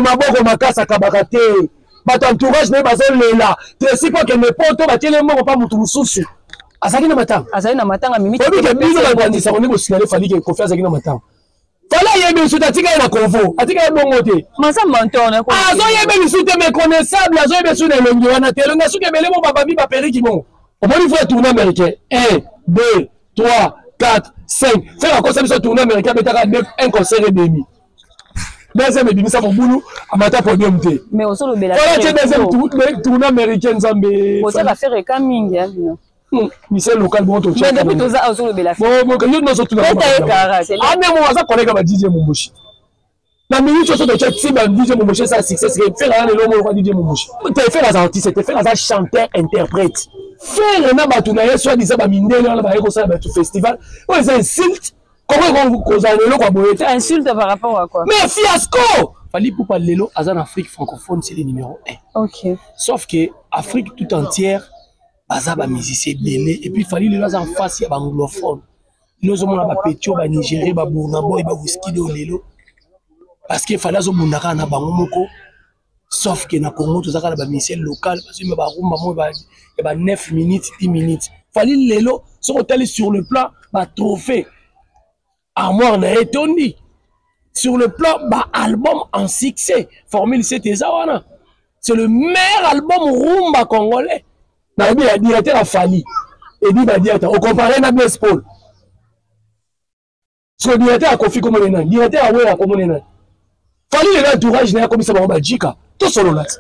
Maboko makasi akabaka te. Bato entourage na ye bazolela. Tracy mpo akende poto batieli mbongo mpa moto mosusu. Azalaki na matanga. Azali na matanga mimi. Oyebi ke bino babandisaka nde bosigale Fally ke Koffi azalaki na matanga. Fally ayebi lisusu te atika ye na convo atika ye bongo te. Maza mentor na ko. Azoyebe lisusu te méconnaissable azoyebe lisusu na elongi wana te elongi asuki ebele bo babambi ba periki bongo. Omoni vrai tournée américain 1 2 3 4 5 Ferre akosa biso tournée américain abetaka un concert et demi. Deuxième ebimisa mobulu amata podium te. Mais ozolobela. Fally atie deuxième tournée américain nzambe. Bozaka Ferre ka mingi hein bino. Misel local bon to Mais depuis toza azolobela. Bon bon yo noso tuna. Beta ye kara. Ah mais mo aza collègue ba DJ Momboshi. Na minute soso to check si ba DJ Momboshi ça succès que faire na lelo mo DJ Momboshi. Te faire aza artiste, te faire aza chanteur interprète. Faire na batu na ye soit disant ba mindele wana ba ye kosala batu festival. Oyo eza insulte. Comment kozala na eloko ya boye te? Insulte par rapport à quoi? Mais fiasco! Fally Ipupa lelo aza na Afrique francophone, c'est le numéro 1. OK. Sauf que Afrique tout entière baza ba musicien ebele et puis Fally lelo aza en face ya ba anglophone lelo ozomona ba petio ba nigérien ba Burna Boy ba Wizkid oyo lelo parce que Fally azobunda kaka na bango moko sauf que na Congo toza kaka na ba musicien local bazoyemba ba rumba moko ya ba 9 minutes 10 minutes Fally lelo soki otali sur le plan ba trophée armoire na ye etondi sur le plan ba album en succès formule 7 eza wana c'est le meilleur album rumba congolais nayebi ya directeur ya Fally Edi Badiata ocompare na Blaise Paul so directeur ya Koffi komone nani directeur ya Wera komone nani Fally lelo entourage na ye akomisa bango bajika tosolola ti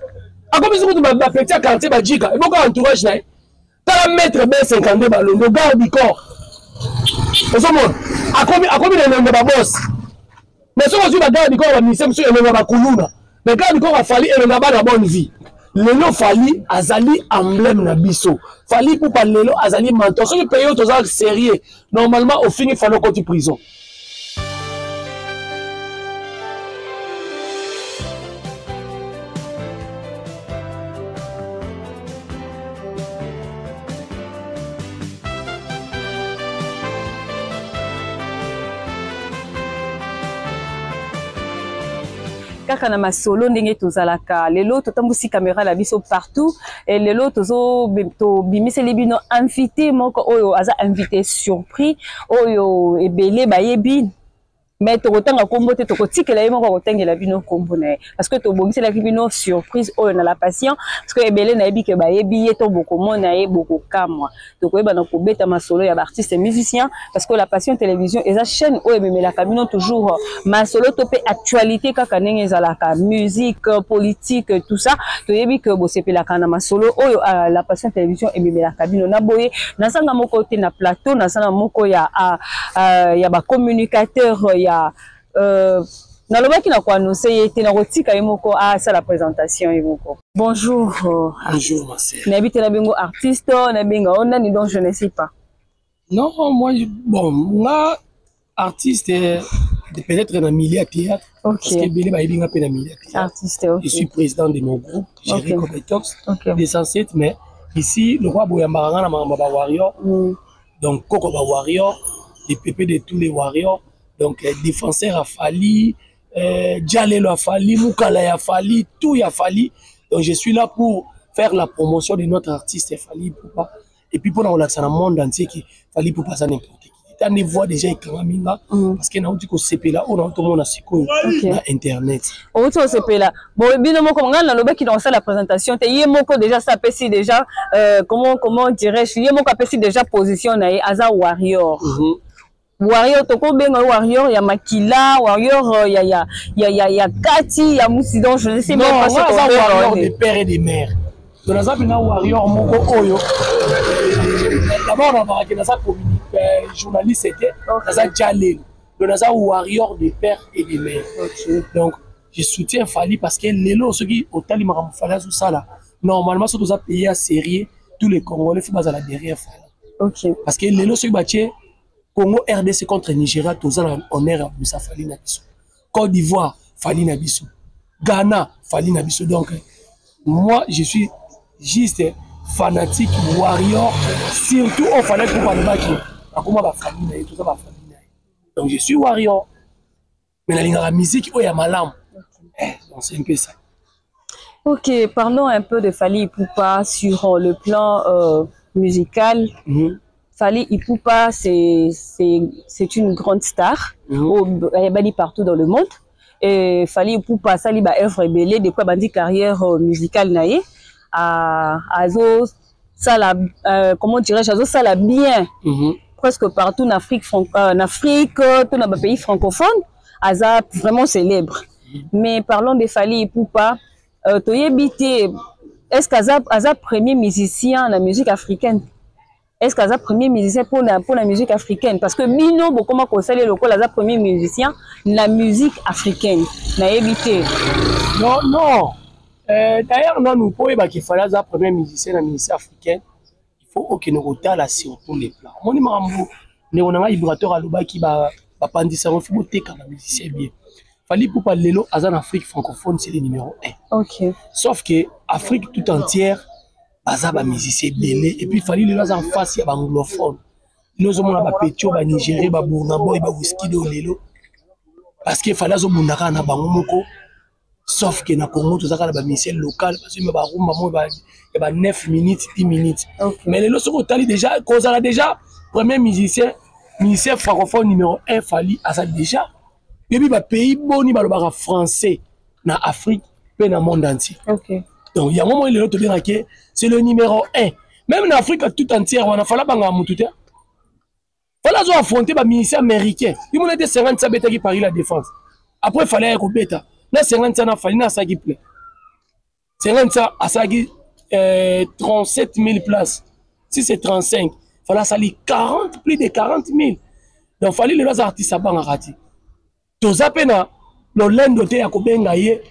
akomisi kutu bapeti ya quartier bajika eboka entourage na ye tala maître B52 balondo garde du corps ozomona akomi akomi na elongo babos mais soki ozwi bagarde du corps bamise mosusu elongo ya bakuluna mais garde du corps afali elongo ya bana bonne vie lelo Fally azali emblème na biso Fally Ipupa lelo azali mentor soki pays oyo toza sérieux normalement ofingi Fally okoti prison. Kaka na masolo ndenge tozalaka lelo totambusi kamera na biso partout et lelo tozo tobimiseli bino invité moko oyo aza invité surpris oyo ebele bayebi mais tokotanga kombo te tokotikela ye moko akotangela bino kombo na ye parce que tobongiselaki bino surprise oyo na la passion parce que ebele nayebi ke bayebi ye to bokomona ye bokokamwa tokoyeba na kobeta masolo ya baartiste musicien parce que la passion télévision eza chaîne oyo ememelaka bino toujours masolo to mpe actualité kaka ndenge ezalaka musique politique tout ça toyebi ke bosepelaka na masolo oyo uh, la passion télévision ememelaka bino na boye nazanga moko te na plateau nazanga moko ya uh, uh, ya bacommunicateur ya uh, nalobaki na koannonce ye te nakotika ye moko asala présentation ye moko. Bonjour. Bonjour ma sœur. Nayebi te nabengo artiste nabenga o nani donc je ne sais pas. Non, moi bon nga artiste peut-être na milieu ya théâtre. Ok. Parce que ebele bayebi nga mpe na milieu ya théâtre. Artiste, ok. Je suis président de mon groupe, Jerry okay. Cobetox, okay. 207, mais ici, le roi boyambaka nga na makambo ya ba warrior. Donc koko ba warrior, les pépés de tous les warriors. Donc défenseur a Fally, Djalelo a Fally, Mukala a Fally, tout a Fally. Donc je suis là pour faire la promotion de notre artiste Fally Ipupa. Et puis pour la relaxer dans le monde entier qui Fally Ipupa ça n'importe qui. T'as des voix déjà ekangami nga parce que nauti kosepela oyo nauti komona sikoyo na internet. Outi kosepela bon bino moko ngai nalobaki na kosala présentation te ye moko déjà sa apesi déjà comment comment dirais-je ye moko apesi déjà position na ye aza warrior. Warrior tokobenga yo warrior ya makila warrior ya ya ya ya ya kati ya musi donc je ne sais même pas ce qu'on aza warrior de père et de mère donc naza mpena warrior moko oyo d'abord nabakaki naza journaliste te naza jalelo donc naza warrior de père et de mère donc je soutiens Fally parce que lelo soki otali makambo Fally azosala normalement soki toza pays ya sérieux tous les Congolais faut bazala derrière Fally. Okay. Parce que lelo soki batie Congo RDC contre Nigeria toza na honneur ya kobimisa Fally na biso. Côte d'Ivoire Fally na biso. Ghana Fally na biso. Donc moi je suis juste fanatique warrior surtout au Fally pour balobaki akoma ba Fally na ye toza ba Fally na ye. Donc je suis warrior. Mais nalingaka musique oyo ya malamu. Donc c'est un peu ça. Ok, parlons un peu de Fally Ipupa sur le plan musical. Fally Ipupa, c'est une grande star. Ayebani partout dans le monde. Et Fally Ipupa asali ba œuvre ebele depuis abandi carrière musicale na ye. Azo sala, comment dirais-je, azo sala bien. Presque partout en Afrique, en Afrique, tout dans les pays francophones, aza vraiment célèbre. Mais parlons de Fally Ipupa, toyebi te, est-ce qu'aza aza premier musicien na musique africaine? Est-ce qu'aza premier musicien pour la musique africaine? Parce que bino bokoma kosala lokola aza premier musicien na musique africaine. Nayebi te. Non, non. D'ailleurs, nanu po oyebaki Fally aza premier musicien na musique africaine, il faut okende kotala sur tous les plans. Omoni makambo ndeko na ngai vibrateur alobaki, bapandisa yango, fi boteka bamusicien bien. Fally Ipupa lelo aza na Afrique francophone, c'est le numéro 1. Sauf que Afrique tout entière, baza bamusicien ebele. Et puis Fally lelo aza en face ya baanglophone. Lelo ozomona bapetits oyo banigérie, baBurna Boy, baWizkid oyo lelo, parce que Fally azobunda kaka na bango moko. Sauf que na Congo toza kaka na bamusicien local, bazoyemba barumba moko ya ba 9 minutes, 10 minutes. Mais lelo soki otali déjà, kozala déjà premier musicien francophone numéro 1, Fally aza déjà. Yebi bapays boni balobaka français na Afrique mpe na monde entier? Donc yango moi lelo tobengaki c'est le numéro 1 même na Afrique tout entière. Wana Fally abangaka mutu te. Fally azo affronter bamusicien américain. Yo mona ete 50 abetaki Paris La Défense, après Fally aye kobeta na 50 na Fally na asalaki plein. 50 asalaki 37 000 places, si c'est 35, Fally asali 40, plus de 40 000. Donc Fally lelo aza artiste abangaka ti. Toza mpe na lolendo te ya kobenga ye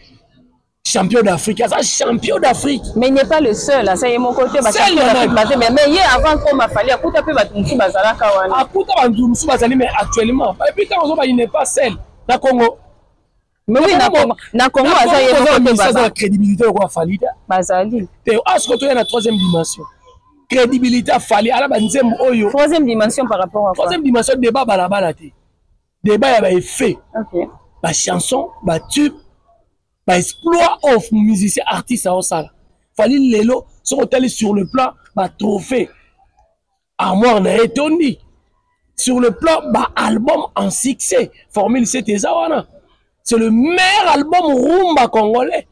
champion d'Afrique. Aza champion d'Afrique. Mais il n'est pas le seul. Aza ye moko te. Mais ye avant koma Fally, akuta mpe bato mosusu bazalaka wana. Akuta bato mosusu bazali, mais actuellement, et puis ntango ozoba, il n'est pas seul na Congo. Mais oui, na Congo aza ye moko te. Aza na crédibilité lokola Fally te. Bazali. Te, asiko toya na troisième dimension, crédibilité aFally ala banzembo oyo. Troisième dimension par rapport à quoi? Troisième dimension, débat balabala te, débat ya baeffet, bachanson, batube, baexploit of musicien, artiste aosala. Fally lelo soki otali sur le plan batrophée, armoire na ye etondi. Sur le plan baalbum en succès, Formule 7 eza wana, c'est le meilleur album rumba congolais.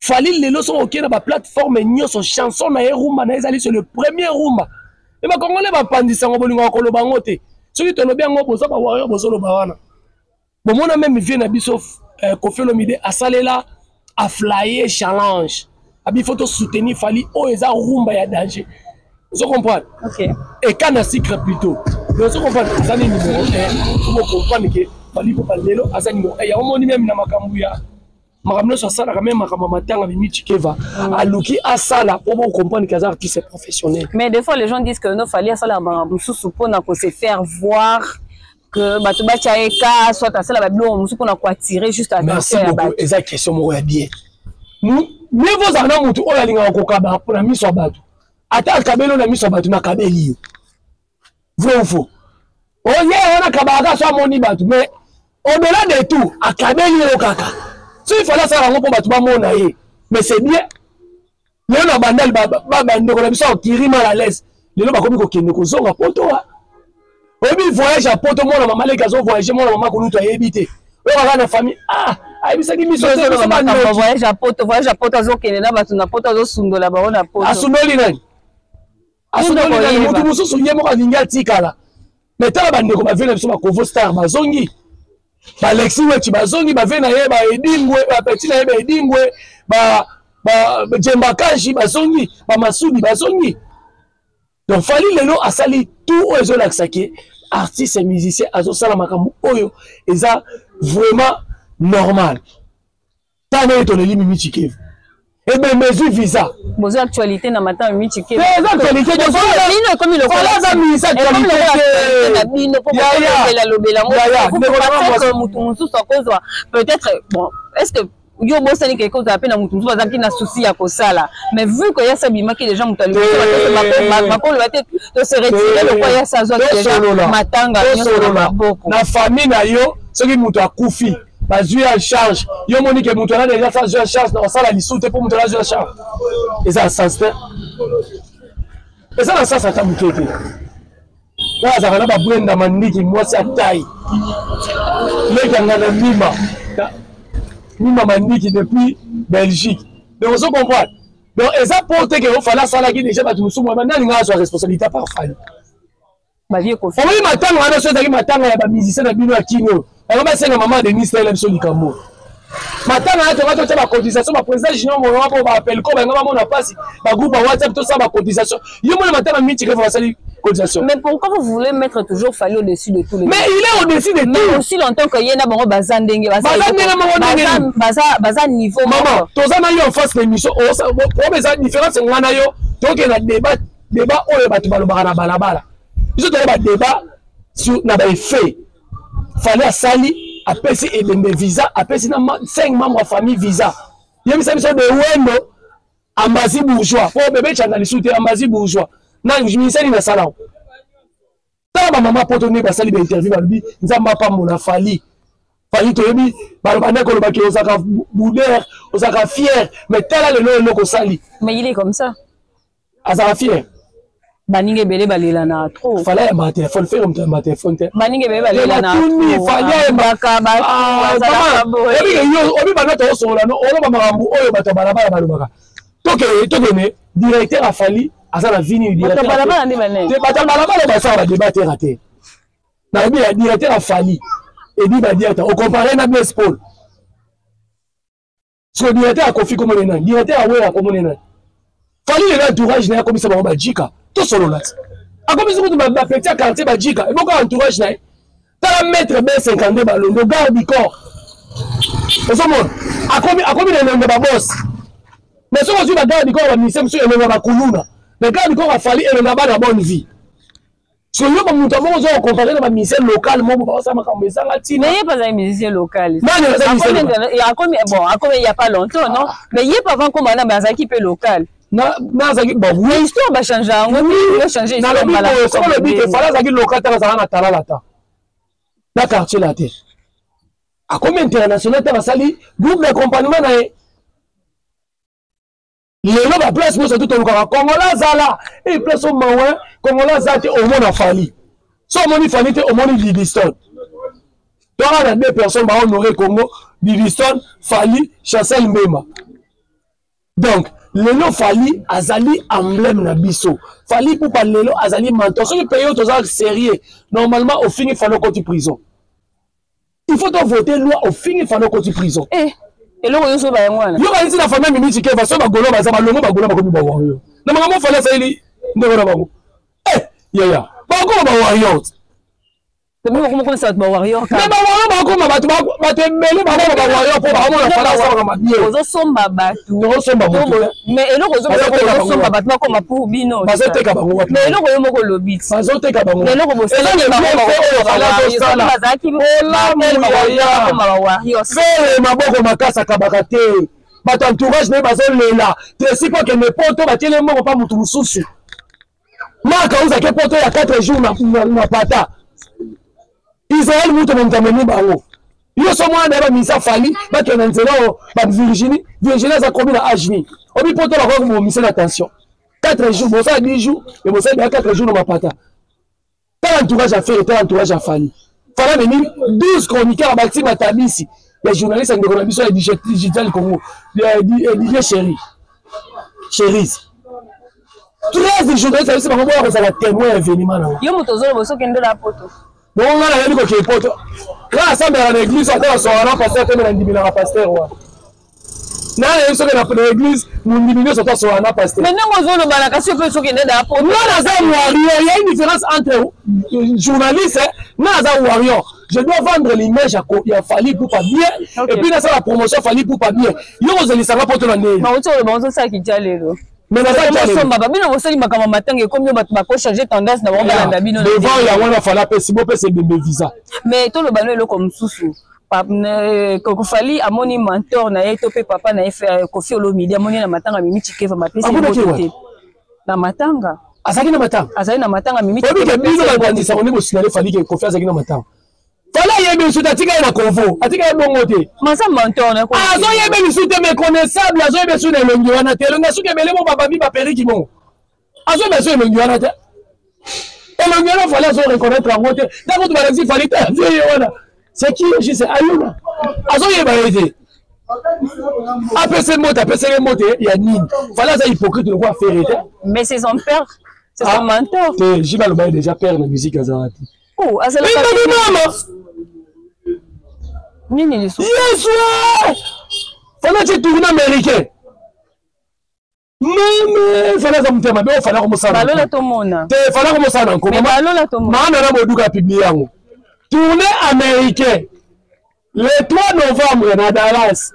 Fally lelo soki okei na baplateforme nyonso, chanson na ye, rumba na ye ezali, c'est le premier rumba. E bakongolais bapandisa yango, bolingaka koloba yango te. Soki tolobi yango, boza bawarrior, bozoloba wana. Bomona même vie na biso, Koffi Olomide asalela aflaye challenge abi faut tosoutenir Fally. Oyo eza rumba ya danger, ozo comprendre? Eka na sucre plutôt. Mais ozo comprendre, aza ni numéro 1. Faut comprendre que Fally Ipupa lelo aza numéro 1. Yango moni même na makambo ya makambo nyonso asalaka, même makambo ya matanga, Mimi Tshikeva aluki asala po bocomprendre que aza artiste professionnel. Mais des fois les gens disent que no, Fally asala makambo mosusu mpona ko se faire voir, que bato batya ye ka, soit asala babiloko mosusu mpona koattirer juste attention ya bato. Eza question moko ya bien. Mieux ozala na motu oyo alingaka kokaba mpona miso ya bato. Ata akabeli na miso ya bato, nakabeli yo. Vrai ou faux? Oye wana akabaka so amoni bato, mais au-delà de tout akabeli yo kaka. So il fallait asala yango mpo bato bamona ye, mais c'est bien. Lelo na Bandali, bandeko na biso akiri mal à l'aise. Lelo bakomi kokende kozonga poto. Wa oyebi voyage ya poto, mwana mama leki azovoyage, mwana mama kolutu ayebi te. Oyo kaka na famille, ah, ayebisaki biso. Voyage ya poto, voyage ya poto, azokende na bato na poto, azosundola bango na poto. Asundoli nani? Asundoli nani? Motu mosusu ye moko alingi atikala. Mais tala bandeko bavie na biso, bakovo star bazongi, balexi wechi bazongi, bavie na ye baedingwe, bapeti na ye baedingwe, jembakaji bazongi, bamasudi bazongi. Donc Fally lelo asali tout oyo ezolakisa ke artiste musicien azosala makambo oyo eza vraiment normal. Tana ye toleli Mimi Tshikeva, ebembe ezwi visa. Bozwi actualité na matanga Mimi Tshikeva. Eza actualité. Bino ekomi lokola aza ministre actualité na bino po lobela lobela ngo. Motu mosusu akozwa peut-être, bon, est ce que yo bosani ke kozala mpe na motu mosusu azalaki na souci ya kosala? Mais vu que yasi abimaki déjà, moto bakoloba te tose retire lokwa yasi azwaki déjà matanga nyonso na maboko. Na famille na yo, soki moto akufi, Bazwi en charge. Yo moni ke moto wana deja azwi en charge na kosala lisusu te mpo moto wana azwi en charge. Eza na sens te. Eza na sens ata moke te. Nga azalaka na babrenda mandiki mwasi ya tai. Leki yanga na mima. Mima mandiki depuis Belgique. Donc ozo comprendre. Donc eza po te ke ofala asalaki deja bato mosusu mwa nani nga azwa responsabilité par Fally. Bavie Koffi. Omoni matanga wana so ezalaki matanga ya bamusicien na bino ya kino. Yango basenga mama Denise tayela biso likambo. Matanga ya tonga totya bacotisation ba président Junior Molonga mpo ba appel ko bango bamona mpasi ba groupe ya WhatsApp tosala bacotisation. Yo mona matanga miti kefa basali cotisation. Mais pourquoi vous voulez mettre toujours Fally au-dessus de tous les Mais il est au-dessus de Mais tout. aussi longtemps que ye na bango baza ndenge baza ndenge moko ndenge baza baza niveau Maman, toza na yo en face na émission, problème eza différence nga na yo, tokende na débat débat oyo bato balobaka na balabala. Biso toza ba débat sur na ba effet. Fally asali apesi ebembe visa, apesi na 5 membres ya famille visa. Yebisa biso de wendo ambazi bourgeois po bebe chanda lisusu te ambazi bourgeois na ministère nini asala yango tala bamama poto nde basali bainterview balobi nzambe apambola Fally. Fally toyebi baloba nde kolobaki ozalaka boudere, ozalaka fier, mais tala lelo eloko osali. Mais il est comme ça. Azalaka fier. Baninga ebele balelana trop. Fally ayambaka telefone, Ferre moto ayambaka telefone te. Baninga ebele balelana trop. Fally ayambaka bato. Obi banda tozosolola no oloba makambo oyo bato ya balabala balobaka. Tokende tokende directeur ya Fally aza na vie nini? Bato ya balabala nde banene. Bato ya balabala basala ba débat terre à terre. Nayebi ya directeur ya Fally Edi Badiata okompare na Blaise Paul. Siko directeur ya Koffi komone nani? Directeur ya Wera komone nani? Fally lelo entourage na ye akomisa bango bajika. Tosolola ti. Akomisi kutu ba petit ya quartier bajika. Eboko entourage na ye. Tala maître B52 Balondo garde du corps. Ozomona? Akomi akomi na elongo ba boss. Mais soki ozwi ba garde du corps ba ministère mosusu elongo ba kuluna. Mais garde du corps ya Fally elongo ya bana bonne vie. So yo ba moto moko ozo comparer na ba musicien local moko ba osala makambo ezanga ntina. Mais ye pas un musicien local. Nani aza musicien local? Akomi bon, akomi il y a pas longtemps non? Mais ye pas avant comme na bazaki pe local. Na na azaki bon oui. Mais histoire ba changer yango, oui, changer histoire. Nalobi boye, soki olobi ke Fally azaki local te azalaka na talala ta. Na quartier la te. Akomi international te basali groupe d'accompagnement na ye. Lelo ba place nyonso tu tolukaka Congolais azala e place o mawa Congolais aza te omona Fally. So omoni Fally te omoni Didistone. Toka na deux personnes ba honorer Congo, Didistone, Fally, Chancel Mbemba. Donc lelo Fally azali emblème na biso. Fally Ipupa lelo azali mentor. Soki pays oyo toza sérieux, normalement ofingi Fally okoti prison. Il faut to voter loi ofingi Fally okoti prison. Eh, eloko nyonso ba yango wana. Yo kanisi na famille Mimi Tshikeva so bagolo baza balongo bagolo bakomi ba warrior. Na makambo Fally asaleli ndeko na bango. Eh, yaya, bakoma ba warriors. Mais bakoma ba warrior Mais ba warrior bakoma bato bato ebele bakoma ba warrior po bakomona Fally asalaka mabe. Ozosomba bato. Tozosomba moto. Mais eloko ozosomba bato bakoma pour bino. Bazoteka bango wapi? Mais eloko yo moko olobi. Bazoteka bango. Mais eloko bosala bazalaki bakoma ba warriors. Ferre maboko makasi akabaka te. Bato entourage na ye bazolela. Tracy po akende poto batieli ye mbongo pa moto mosusu. Marc Auza ke poto ya 4 jours na pata. Israël mutu moto amemi bango. Yo so mwana na ba misa Fally bakende na nzela oyo ba Virginie, Virginie aza komi na âge nini? Obi poto bakoki kobomisa na tension. 4 jours, bosala 10 jours, et bosala ya 4 jours na mapata. Tala entourage ya Ferre, tala entourage ya Fally. Fally amemi 12 chroniqueurs bakisi matabisi ya journaliste ya ndeko na biso ya Digital Congo, ya Didier Chéri. Chéris. 13 journalistes ayebisi bango boya kozala témoin ya événement na yo. Moto ozoloba soki nde na poto. Bongo ngai nayebi kokende poto. Ngai asambelaka na église ata naswaka na pasteur te, me nandimelaka pasteur wana. Ngai nayebi soki na église mondimi nyonso ata aswaka na pasteur. Mais ndenge ozoloba na kasi ope soki nde na poto. Ngai naza warrior, il y a une différence entre journaliste, ngai naza warrior. Je dois vendre l'image ya Fally Ipupa bien, okay. Et puis nasala promotion Fally Ipupa bien. Yo kozelisanga poto na ndenge. Bauti oloba ozosala kitya lelo. Mais naza bosomba ba bino bosali makambo matanga ekomi oyo bato bako changer tendance na bango balanda bino devant yango wana Fally apesi bopesa ebembe visa. Mais toloba no eloko mosusu. Fally amoni mentor na ye to pe papa na ye Koffi Olomide amoni na matanga Mimi Tshikeva bapesi ye te na matanga. Azalaki na matanga. Azalaki na matanga Mimi Tshikeva. Oyebi ke bino bandisa ngo nde bosinale Fally ke Koffi azalaki na matanga. Fally ayebi lisusu te, atika ye na convo, atika ye bongo te. Maza mentor na ko. Azoyebe lisusu te, méconnaissable, azoyebe lisusu na elongi wana te. Elongi ya suki ebele bongo babambi ba perruque bongo. Azoyeba lisusu elongi wana te. Elongi wana Fally azo reconnaître yango te. Ntango kutu balakisi Fally te, vieux ye wana. C'est qui je sais Ayuna. Azoyeba ye te. Apese mbote, apesaki ye mbote ya nini? Fally aza hypocrite lokola Ferre te. Mais c'est son père, c'est son mentor. Te, JB alobaki déjà père na musique azalaka te. Oh, azalaka mama. Nini lisusu? Yesu! Fally atie tourne américain. Meme Fally aza motema mabe, oyo Fally akomosala. Balola tomona. Te Fally akomosala na nkoma. Balola tomona. Mama na boduka publie yango. Tournée américain. Le 3 novembre na Dallas.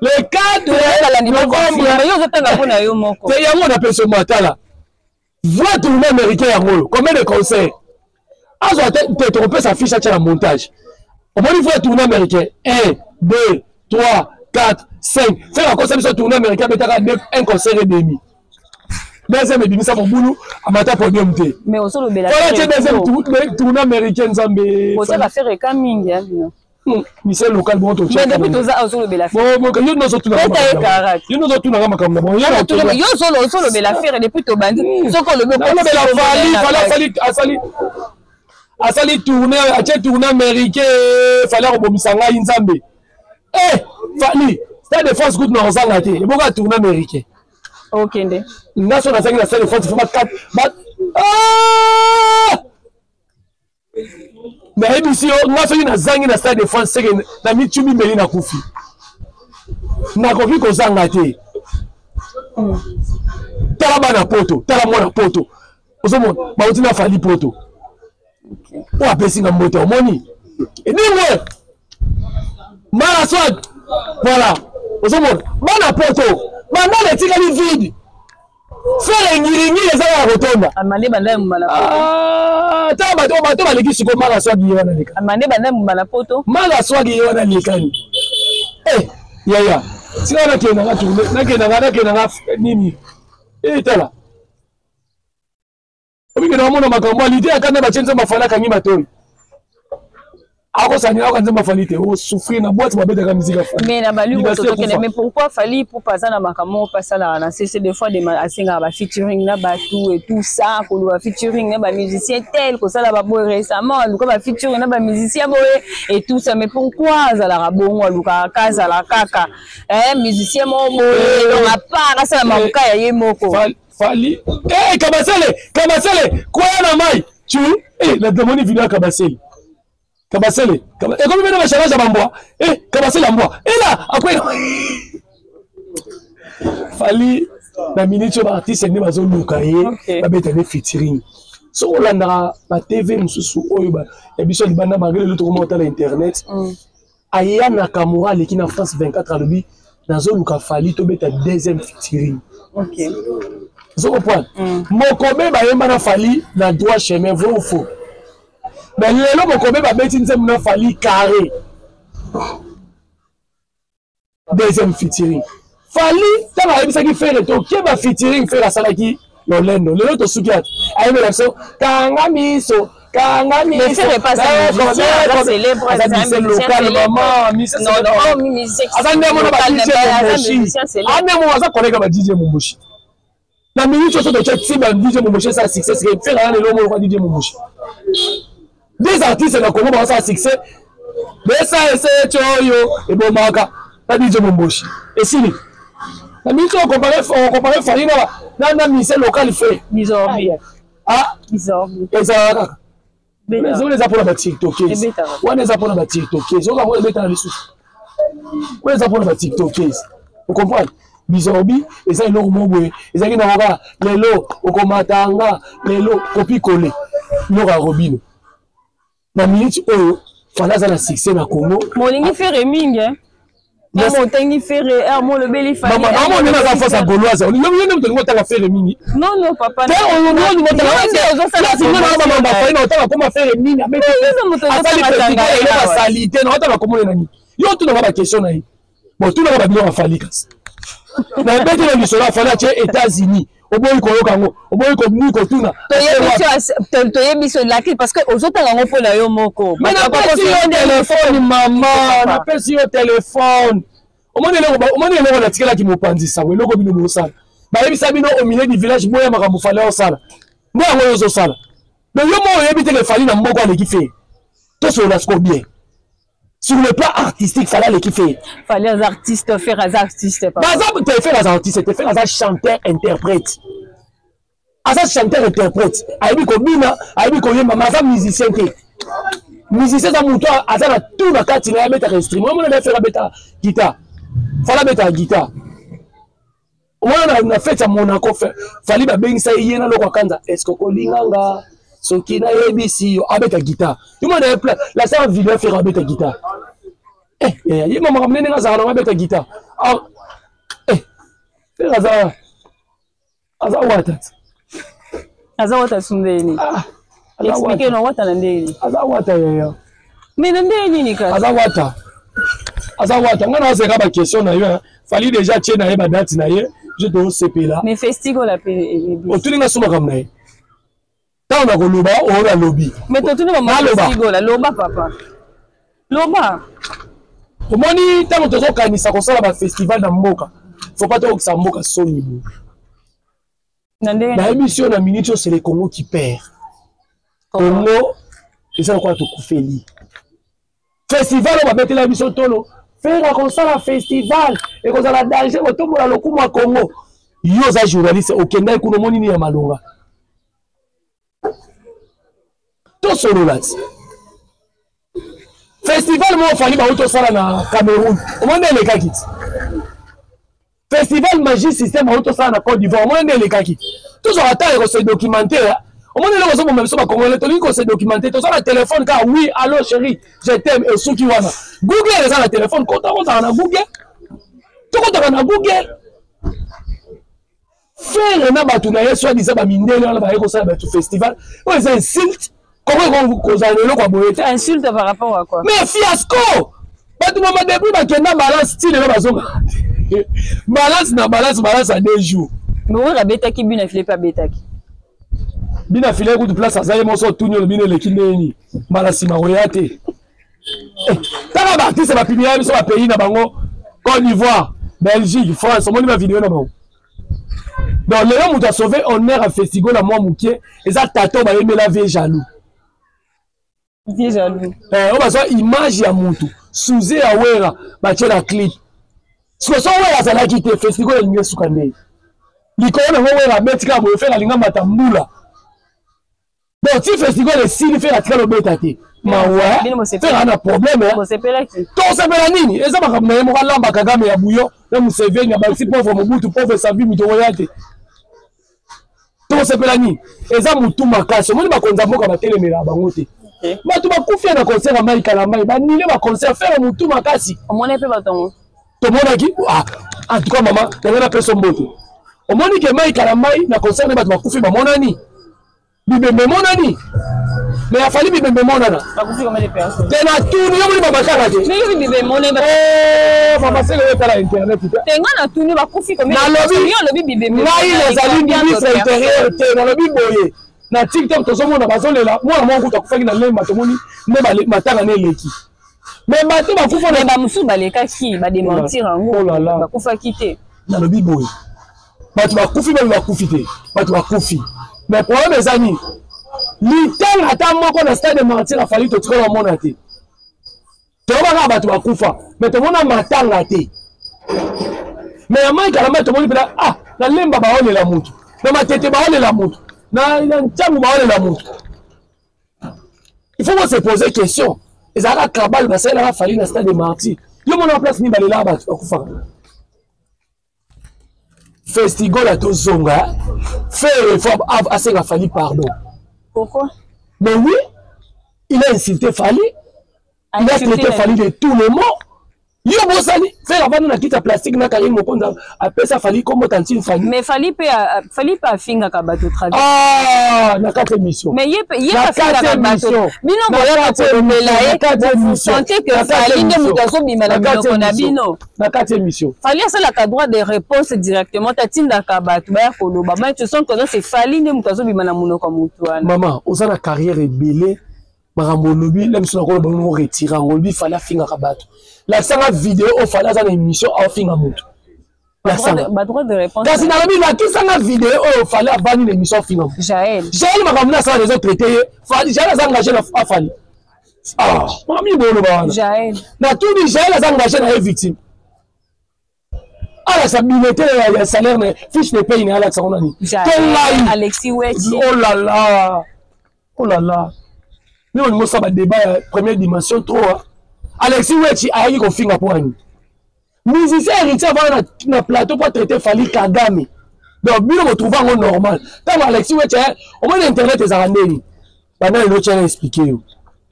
Le 4 novembre. Yo ozotanga mpo na yo moko. Te yango na peso matala. Vrai tournée américain yango oyo. Combien de concerts? Azwa te te tokopesa fiche atia na montage. Omoni vrai tournée américain 1 2 3 4 5. Ferre akosa biso tournée américain abetaka un concert et demi. Deuxième ebimisa mobulu amata podium te. Mais ozolobela. Voilà tie deuxième tournée américain Nzambe. Bozaka Ferre ka mingi hein bino. Misel local bon to Mais depuis toza ozolobela. Bon bon yo nozo tuna. Beta ye karate. Yo nozo tuna makambo na bon. Yo ozolo ozolobela Ferre depuis tobandi. Soko olobi olobela Fally, Fally asali asali asali tournée atie tournée américain Fally akobomisa ngai Nzambe. Eh Fally Stade de France kutu na kozanga te eboka tournée américain. Okende. Nga so nazangi na Stade de France faut ba 4 ba ah nayebisi yo nga soki nazangi na stade de france seke na micubi mbeli nakufi nakoki kozanga te tala bana poto tala mwana poto ozomona bauti na fali poto oyo apesi nga mbote omoni edingwe mara swag voilà ozomona bana poto bandala etikali vide Ferre ngiringiri eza kaka kotonda. Amande banda ya mbala poto. Ah, tala bato bato baleki siko mala swagi ye wana leka. Amande banda ya mbala poto. Mala swagi ye wana lekani. Eh, yaya. Sika nakenda nga tourner, nakenda nga nakenda nga nini? Eh, tala. Obike na mona makambo alite akanda batie nzembo afali akangi matoi. Akosani ayoka nzembo afali te osouffrir na boîte babetaka musique afali. Mais na balu tokende mais pourquoi Fally Ipupa aza na makambo moko mpe asalaka na sese des fois asengaka ba featuring na bato et tout ça koluka featuring na ba musicien tel kosala ba boye récemment aluka ba featuring na ba musicien boye et tout ça mais pourquoi azalaka bongo alukaka ka azala kaka eh, musicien moko boye donc à part asala makambo ya ye moko. Fally eh Kabasele Kabasele kwaya na mai tu eh na demoni video ya Kabasele Kabasele ekomi bena basharaje ya bambwa eh Kabasele ya mbwa ela akwei Fally na minute oyo baartiste nde bazoluka ye babeta nde featuring soki olandaka ba tv mosusu oyo ya biso ya libanda malgré lelo tokoma kotala internet mm. Aya Nakamura aleki na France 24 alobi nazoluka Fally tobeta deuxième featuring. Okay. Ozo comprendre? Mm. Mokobe bayemba na Fally na droit chemin vrai ou faux? Mais lelo Mokobe babeti nzembo na Fally carré. Deuxième featuring. Fally ntango ayebisaki Ferre tokeba featuring Ferre asalaki lolendo lelo tosuki ati ayebela biso kanga miso kanga miso aza musicien local mama aza nde mona ba DJ Momboshi ande mo aza collègue ba DJ Momboshi na minute oso totya ti ba DJ Momboshi esala succès seke Ferre aza lelo moko DJ Momboshi des artistes na Congo basala succès besa eseti oyo ebomaka na DJ Momboshi esili na minute oyo okompare Fally na na musicien local fe ah ezalaka kaka wana eza mpona batiktokes wana eza mpona batiktokes oyo yango ebetaka lisusu wana eza mpona batiktokes ocomprendre bizorbi eza eloko moko boye ezalaki nango kaka lelo okomata nga lelo kopi kole eloko ya robino na minute oyo fala aza na succès na congo molingi fere mingi eh? Ntango otangi Ferre, heure mo olobeli Fally. Mama, mama olingi aza face ya Gauloise. Yo yo nde moto olingi otanga Ferre mingi. Non non papa. Te olingi olingi otanga. Ozosala promotion. Mama Fally na otanga koma Ferre mingi. Abeti. Asali festival eloko asali te na otanga komona nani. Yo otuna nga ba question na ye. Bon tuna nga ba biloko ya Fally kasi. Na ebeti na lisolo ya Fally atie États-Unis. Oboyi koyoka yango, oboyi kobui kotuna. Toyebi so laki parce que ozotanga yango mpo na yo moko. Mais napesi yo telefone mama, napesi yo telefone. Omoni eloko, omoni eloko natikelaki mopanzi sango, eloko bino bosala. Bayebisa bino au milieu du village boya makambo Fally osala. Nde yango yo ozosala. Donc yo moko oyebi te ke Fally na mboka aleki Ferre. Tosolola sikoyo bien. Sur le plan artistique, Fally aleki Ferre. Fally aza artiste, Ferre aza artiste. Baza te Ferre aza artiste, te Ferre aza chanteur interprète. Aza chanteur interprète. Ayebi kobina, ayebi koyemba, mais aza musicien te. Musicien aza moto aza na tout na kati na ye, abetaka instrument. Omona nde Ferre abeta guitare. Fally abetaka guitare. Omona na fete ya Monaco, Fally babengisa ye ye na Lokwa Kanza. Est-ce que okolinga nga soki nayebisi yo abeta guitare? Yo mona ye plein la sala video Ferre abeta guitare. Eh, eh, ye mama kamene ndenge azalaka nango abeta guitare. Ah, eh, Ferre aza aza wata. Aza wata sundeni. Ah, explique na wata na ndenge. Aza wata yaya. Mais na ndenge nini kasi? Aza wata. Aza wata. Nga na zeka ba question na yo. Fally déjà tie na ye ba date na ye. Je to sepela. Mais festival la pe ebi. Otuni nga soma kam na ye. Tango na koloba oyo na lobi. Mais totuni ba festival loba papa. Loba. Omoni tango tozokanisa kosala ba festival na mboka. Faut pas tokokisa mboka soni boye. Nayebisi yo na minute oyo c'est le Congo qui perd. Congo eza lokola tokufeli. Festival oyo babetela biso tolo, Ferre akosala festival ekozala danger, kotombola lokumu ya Congo. Yo oza journaliste, okendaki kuna omoni nini ya malonga? Tosolola ti. Festival moko Fally bauti osala na Cameroun, omoni nde elekaki ti. Festival Magie System bauti osala na Côte d'Ivoire, omoni nde elekaki. Tozwaka temps ya kose documenter. Omoni eloko ozoboma biso ba Congolais, tolingi kose documenter, toza na telefone kaka oui, allo chérie, je t'aime, esuki wana. Google eza na telefone, kota kozala na Google. Tokotaka na Google. Ferre na bato na ye soit disant ba mindele wana baye kosala bato festival oyo eza insulte. Comment kozala na eloko ya boye te? Insulte par rapport à quoi? Mais fiasco! Bato ba madebri bakenda balance ti lelo bazonga. Balance na balance, balance à 2 jours. Mais oyo abetaki bino file pe abetaki. Bino file kutu place aza ye moso tuni olobi ne eleki ndenge nini? Mbala nsima koya te. Tala ba artiste ba publier biso ba pays na bango, Côte d'Ivoire, Belgique, France, omoni ba video na bango. Donc lelo moto a sauvé honneur à Festigo na mwa mokie eza tato bayembela vie jaloux. Vie jaloux. Eh, oyo bazwa image ya motu suze ya Wera batie na clip. Siko so Wera azalaki te, Festigo elingi esuka nde. Likolo nango Wera abeti kaka boye, Ferre alinga mata mbula. Bon, ti festival esili Ferre atikala obeta te. Mawa, Ferre ana problème. Tosepela nini? Eza makambo na ye moko alamba Kagame ya Buyo na Museveni abakisi pauvre Mobutu, pauvre Savimbi tokoya te. Tosepela nini? Eza mutu makasi. Omoni bakonzi ya mboka batelemelaka bango te. Bato bakufi na concert ya Mike Kalambay, banile ba concert Ferre mutu makasi. Omoni pe bato yango. Tomonaki, ah, en tout cas mama, nanga napesa mbote. Omoni ke Mike Kalambay na concert ne bato bakufi bamonani. Bibembe emonani. Mais afali bibembe emonana. Bakufi combien de personnes? Te na tuni yo moni bamataka te. Mais yo bibembe emonani. Oh, mama sele yo tala internet te. Te nga na tuni bakufi combien de personnes? Yo lobi bibembe. Ngai nazali ministre intérieur te, nalobi boye. Na TikTok tozomona bazolela mwana moko kutu akufaki na Lemba tomoni nde matanga ne eleki. Mais bato bakufa na ba mosusu balekaki ba démentir yango. Oh là là. Bakufaki te. Nalobi boye. Bato bakufi bato bakufi te. Bato bakufi. Mais problème eza nini? Litanga ata moko na stade de Martyrs afali totikala komona te. Toyoka kaka bato bakufa, mais tomona matanga te. Mais ya Mike Kalambay tomoni mpena, ah, na Lemba baolela motu, na Matete baolela motu, na Ntangu baolela motu. Il faut se poser question. Ezalaka kabale basalelaka Fally na stade de Martyrs. Yo mona place nini balelaka bato bakufaka? Festigola tozonga, Ferre faut asenga Fally pardon. Pourquoi? Mais oui, il a insulté Fally. Il a traité Fally de tous les mots. Yo bosani Ferre avandi na kiti ya plastique na Karine Mokonzi apesa Fally kombo tantine Fanny. Mais Fally pe Fally pe afingaka bato traduit. Ah na kati émission. Mais ye ye afingaka bato. Bino boyaka kolobela ye vous sentez que Fally nde moto azobima na minoko na bino. Na kati émission. Fally asalaka droit de réponse directement atindaka bato baya koloba mais tu sens que non c'est Fally nde moto azobima na monoko ya moto wana. Maman oza na carrière ebele makambo olobi na biso nakoloba ngo retire yango olobi fali afingaka bato lakisanga video oyo fali aza na émission aofinga moto kasi nalobi lakisanga video oyo fali avandi na émission afinga moto jael makambo na asala ezo traite ye jael aza engage na afali ah, makambo nini booloba wana natuni jael aza engage na ye victime alakisa bulletin ya salaire na fiche de paye na alakisa ngo nani to ngai Alexis Wechi oh là là oh là là mimi olingo osala badébat ya première dimension trop hein. Alexis Wechi ayaki kofinga mpo ani musicien héritier avanda na, na plateau mpo atraite Fally Kagame donc bino botrouve yango normal ntango Alexis Wechi omoni internet ezalaka ndeni banda lelo tia na explique yo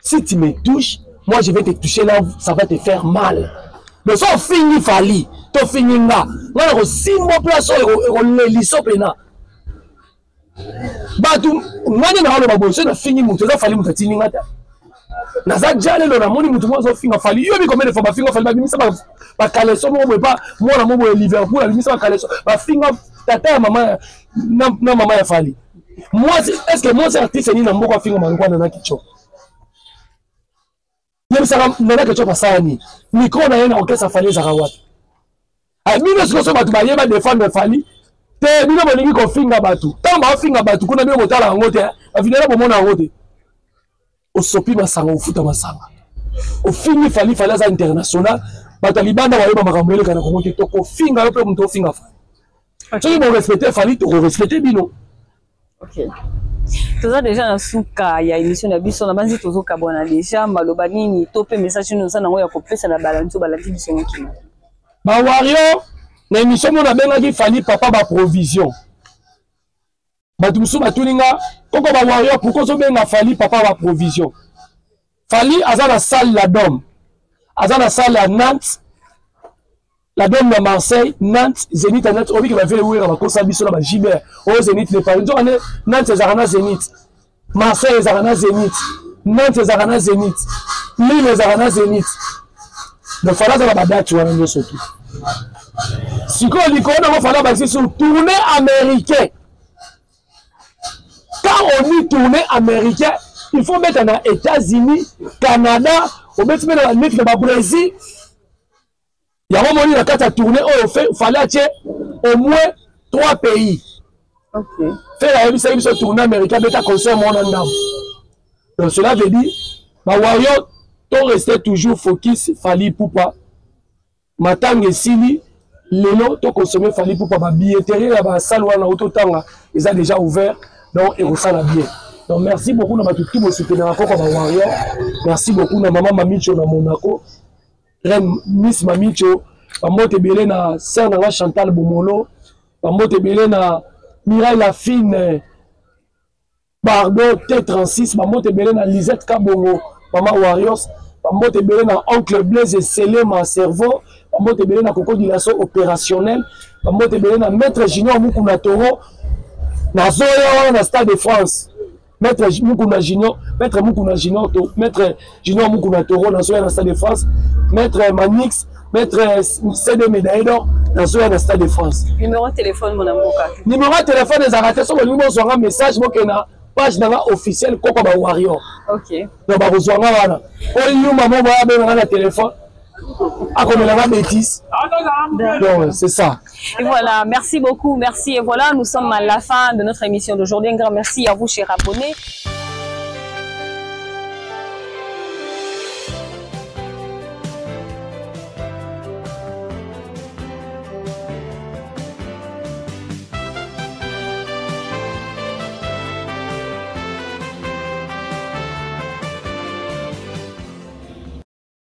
si tu me touches moi je vais te toucher là ça va te faire mal mais so ofingi Fally to fingi nga nga na kosimba place oyo ekoleliso mpena bato nga nde naoloba boye soki nafingi moto eza Fally moto atindi nga te naza ja lelo namoni moto moko azofinga Fally yobi combien de fois bafinga Fally babimisa bakaleso moko boye pa mwana moko boye Liverpool abimisa bakaleso bafinga tata ya mama na mama ya Fally mwasi est ce que mwasi artiste nini na mboka afinga malokwa Nana Ketchup yebisaka Nana Ketchup asala nini micro na ye na orchestre Fally ezalaka wapi bino sikoyo so bato baye badefendre Fally te bino bolingi kofinga bato ntango baofinga bato kuna bino botala yango te bavideo bomona yango te osopi masanga ofuta masanga ofingi Fally Fally aza international bato ya libanda bayeba makambo eleka na Kongo te tokofinga yo mpe moto ofinga Fally soki borespecte Fally tokorespecte bino. Ok, toza deja na suka ya émission na biso na banzi tozokabwana deja maloba nini to mpe message nini oza nango ya kopesa na balandi oyo balandi biso mokili bawario na émission moko nabengaki Fally papa baprovision bato mosusu batuni nga koko bawario pourkoi ozobenga Fally papa baprovision Fally aza na salle la Dome aza na salle ya Nantes la Dome na Marseille Nantes Zénith ya Nantes obiki bavele wera bakosa biso na bagibert oyo Zénith de Paris nzoka nde Nantes ezalaka na Zénith Marseille ezalaka na Zénith Nantes ezalaka na Zénith Lille ezalaka na Zénith donc Fally aza na badate wana nyonso tu sikoyo likolo nango Fally abakisi sur tournée américain quand on dit tournée américain il faut mettre na États-Unis Canada obeti mpe na neti na babrésil yango omoni na kati ya tournée oyo Fally atie au moins trois pays okay. Ferre ayebisaki biso tournée américain abeta concert moko na ndambo donc cela veut dire bawario to rester toujours focus Fally Ipupa matanga esili lelo tokonsome Fally Ipupa babilletterie ya basale wana ototanga eza déjà ouvert donc ekosala bien donc merci beaucoup na bato tu bosoutenaka koko bawario merci beaucoup na mama Mamicho na Monaco reine Miss Mamicho bambote ebele na sœur na nga Chantal Bomolo bambote ebele na Mireille Lafine Pardon T36 bambote ebele na Lisette Kabongo mama Warriors bambote ebele na oncle Blaise Selema cerveau bambote ebele na Coco Dilaso opérationnel bambote ebele na maître Junior Mukuna Toro nazoya wana na Stade de France maître Mukuna Junior maître Mukuna Junior to maître Junior Mukuna Toro nazoya na Stade de France maître Manix maître CD médaille d'or nazoya na Stade de France numéro de téléphone mona mboka numéro ya téléphone ezalaka te soki bolingi bozwanga message bokende na page na nga officielle koko ba warrior ok donc bakozwa nga wana oyo yuma mo boya benganga na téléphone akomelanga bêtise donc c'est ça. Et voilà, merci beaucoup, merci. Et voilà, nous sommes à la fin de notre émission d'aujourd'hui. Un grand merci à vous, chers abonnés.